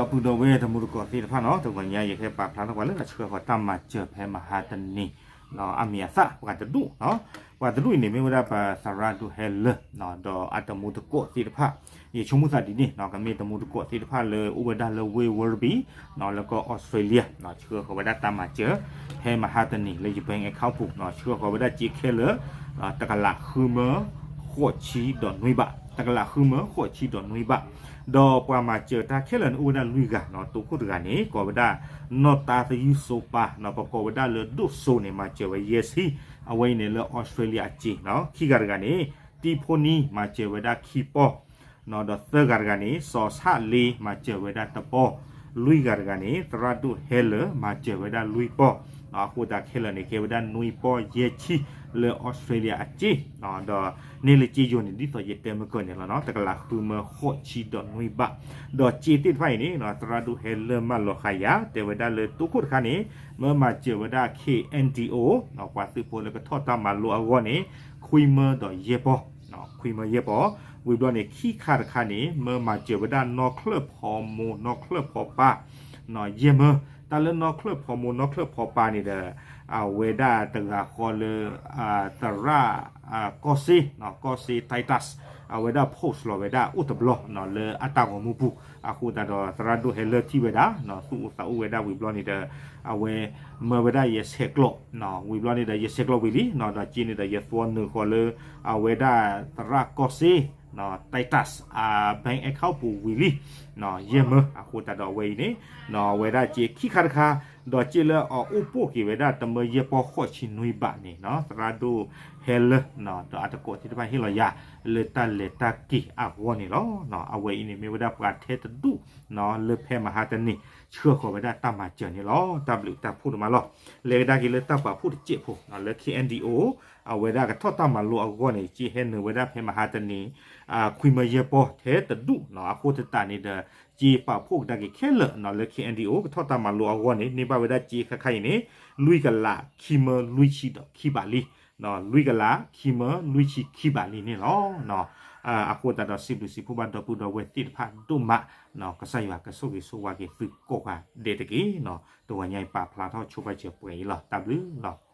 ဒီပုၢ်ဒီဝဲၢ်တမူတကိးသ့ၣ်တဖၣ်နီၤ, တဂီၤညါယကဟဲပာ်ဖျါထီၣ်ပှၤလၢအဆှၢဃီၤတၢ်မၤစၢၤဖဲမဟါတနံၤ အမံၤအသၣ် ပှၤတဒူၣ်နီၤ, ပှၤတဒူၣ်အံၤန့ၣ် မ့ၢ်ဝဲဒၣ်ပသရၣ်ဒိၣ်ဟဲလၢ ဒီးအတမူတကိးသ့ၣ်တဖၣ်, ယဆိကမိၣ်သးဒ်န့ၣ်နီၤ, ကမ့ၢ်တမူတကိးသ့ၣ်တဖၣ်လၢအိၣ်ဝဲဒၣ်လၢဝ့ၢ် Werribee နီၤ, လၢကီၢ်အီစထြ့လယါနီၤ, ဆှၢဃီၤဝဲဒၣ်တၢ်မၤစၢၤ ဖဲမဟါတနံၤလၢယ bank account ပူၤနီၤ, ဆှၢဃီၤဝဲဒၣ်စ့ခဲလၢာ် တကလးဃုမၢဃိးဆံဒီးနွံဘး, တကလးဃုမၢဃိးဆံဒီးနွံဘး, ဒီးပှၤမၤစၢၤတၢ်ခဲလၢာ်န့ၣ် အိၣ်ဝဲဒၣ်လွံၢ်ဂၤနီၤ, တိခိၣ်တဂၤန့ၣ် ကိးဝဲဒၣ် နီၢ်တၢ်သယုၢ်စိပၤနီၤ, ပကိးဝဲဒၣ်လၢဒိၣ်စိန့ၣ် မၤစၢၤဝဲယဲၢ်ဆံ, အဝဲအံၤန့ၣ်လၢအီစထြ့လယါအစ့နီၤ, ခံဂၤတဂၤန့ၣ် တံၢ်ဖိနံၤ မၤစၢၤဝဲဒၣ်ခံပီၢ် ဒီးသၢဂၤတဂၤန့ၣ် စီၤဆၣ်လ့ မၤစၢၤဝဲဒၣ်တပီၢ်, လွံၢ်ဂၤတဂၤန့ၣ် သရၣ်ဒိၣ်ဟဲလၢာ် မၤစၢၤဝဲဒၣ်လွံၢ်ပီၢ်, အဃိသတးခဲလၢာ်န့ၣ် ကဲဝဲဒၣ်နွံပီၢ်ယဲၢ်ဆံလၢအီစထြ့လယါအစ့, ဒီးန့ၢ်လၢစ့ယိၤန့ၣ် ဒ်သိးယတဲမုၢ်ကၢၢ်န့ၣ်လီၤနီၤ, တကလးဃုမၢဃိးဆံဒီးနွံဘး, ဒီးစ့သ့ၣ်တဖၣ်အံၤန့ၣ် သရၣ်ဒိၣ်ဟဲလၢာ်မၢလီၤဃာ်ယၤ တဲဝဲဒၣ်လၢတိခိၣ်တခါန့ၣ် မၢမၤစၢၤဝဲဒၣ် K N D O ပှၤသုးဖိလၢကထီၣ်တၢ်မၤလိအဂီၢ်န့ၣ် ခွံမၢဒီးယဲၢ်ပီၢ် ခွံမၢယဲၢ်ပီၢ်, ဝံၤဘျီန့ၣ် ခံခါတခါန့ၣ် မၢမၤစၢၤဝဲဒၣ်နီၢ်ချၢၣ်ဖီမိၢ်နီၢ်ချၢၣ်ဖီပၢ် ယဲၢ်မၢ, တၢ်လၢနီၢ်ချၢၣ်ဖီမိၢ်နီၢ်ချၢၣ်ဖီပၢ်န့ၣ်ဒီး အဝဲဒၣ်တဂၤဃီလၢ သရၣ် ကီၢ်စ့, ကီၢ်စ့ Titus အဝဲဒၣ် post လီၤဝဲဒၣ်အိၣ်တဘျီနီၤ လၢအတၢ်ဂီၤမူပူၤ, အဃိသတးဒီး သရၣ်ဒိၣ်ဟဲလၢာ်ထံၣ်ဝဲဒၣ်နီၤ သူၣ်အိၣ်သးအိၣ်ဝဲဒၣ်ဝံၤဘျီန့ၣ်ဒီး အဝဲမၢဝဲဒၣ်ယဆဲးကျိး, ဝံၤဘျီန့ၣ်ဒီး ယဆဲးကျိးဝံၤလံနီၤ ဒီးစ့န့ၣ်ဒီး ယသွီနုာ်ဃီလၢ အဝဲဒၣ်သရၣ်ကီၢ်စ့ Titus အ bank account ပူၤဝံၤလံ ယဲၢ်မၢ, အဃိသတးဒီးအဝဲအံၤန့ၣ် အဝဲဒၣ်စ့ခံခါတခါ, ဒီးစ့လၢအအိၣ်ပိာ်က့ၤဝဲဒၣ်တမၢယဲၢ်ပီၢ်ဃိးဆံနွံဘးန့ၣ် သရၣ်ဒိၣ်ဟဲလၢာ် ဒီးအတကိးသ့ၣ်တဖၣ်ဟ့ၣ်လီၤယၤ လၢတၢ်လဲၤတၢ်က့ၤအဂီၢ်န့ၣ်လီၤ. အဝဲအံၤန့ၣ်မ့ၢ်ဝဲဒၣ်ပှၤထဲတဒူၣ် လၢဖဲမဟါတနံၤ ဆှၢဃီၤဝဲဒၣ်တၢ်မၤစၢၤန့ၣ်လီၤ. တၢ်ဘျုးတၢ်ဖှိၣ်ဒိၣ်မးလီၤ. လဲၤကဒါက့ၤလၢတၢ်ပာ်ဖှိၣ်တစဲးဖိ လၢ K N D O အဝဲဒၣ်ကထီၣ်တၢ်မၤလိအဂီၢ်န့ၣ် စ့ဟဲနုာ်ဝဲဒၣ်ဖဲမဟါတနံၤ ခွံမၢယဲၢ်ပီၢ်ထဲတဒူၣ်နီၤ, အဃိသတးန့ၣ်ဒီး စ့ပာ်ဖှိၣ်ကဒါက့ၤခဲလၢာ်နီၤ လၢ K N D O ကထီၣ်တၢ်မၤလိအဂီၢ်န့ၣ် န့ၢ်ဘၣ်ဝဲဒၣ်စ့ခါခါအံၤန့ၣ် လွံၢ်ကလးခံမၢလွံၢ်ဆံဒီးခံဘးလံ, လွံၢ်ကလးခံမၢလွံၢ်ဆံခံဘးလံန့ၣ်လီၤ. အဃိသတးဒီးစံးဘျုးစံးဖှိၣ်ဘၣ်ဒီပုၢ်ဒီဝဲၢ်သ့ၣ်တဖၣ်ဒိၣ်မး, ကစၢ်ယွၤကဆိၣ်ဂ့ၤဆိၣ်ဝါက့ၤသုကိးဂၤဒဲးတက့ၢ်. တဂီၤညါအံၤပာ်ဖျါထီၣ်ဆိပာ်စၢၤပှဲၤအံၤလီၤ. တၢ်ဘျုးလီၤ.